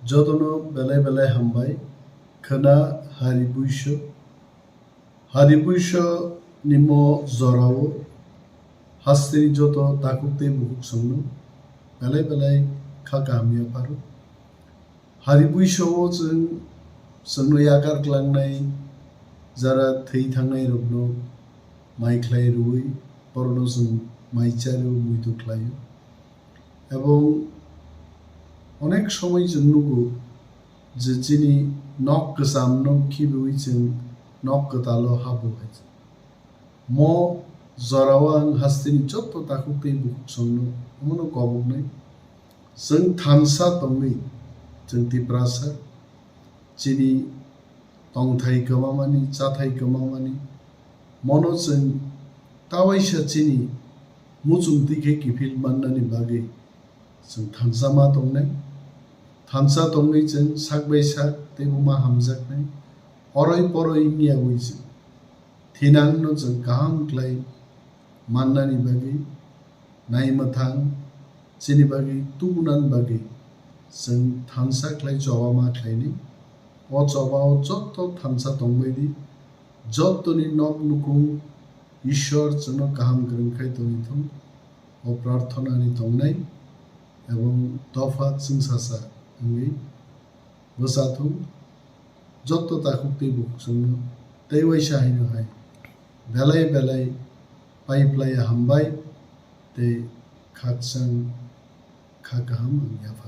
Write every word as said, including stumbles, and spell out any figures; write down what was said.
Jotono belai belai hambai. Khwna Hari Buiso. Hari Buiso nimo jorao hasteni joto takhuk tei bukhuk songno belai belai kha kaham yapharo. Hari Buiso o chwng, chwngno yakar klangnai jara thwi thangnai rokno mai khlai rwui, borokno chwng mai charwi muitu khlaio. Ebong onek somoi chwng nugo je chini nok kwchamno khibiui chwng nok kwtalo habo hai. Mo jorao ang hasteni jotto takhuk tei bukhuk songno omono koboknai. Chwng thansa tongwi, chwng Tiprasa, chini tongthai kwmamani, chathai kwmamani, mono chwng tawaisa chini muchungtwi khe kiphil mannani bagwi chwng thansa ma tongnai. Thansa tongwi chwng sak bai sak teibo ma hamjaknai. Oroi poroi wngya wi chwng thinangno chwng kaham khlai mannani bagwi, naimwthang chini bagwi tubunani bagwi chwng thansa khlai choba ma khlainai. O chobao jotto thansa tongbaidi, jottoni nok nukung Ishwar chwngno kaham kwrwng khai tongwi thung. O prarthonani tongnai ebong dopha chwngsacha wngwi bwsa thung. Jotto takhuk tei bukhuk chwngno tei waisa haino hai belai belai pai phlai hambai tei khakchang kha kaham ang yapha.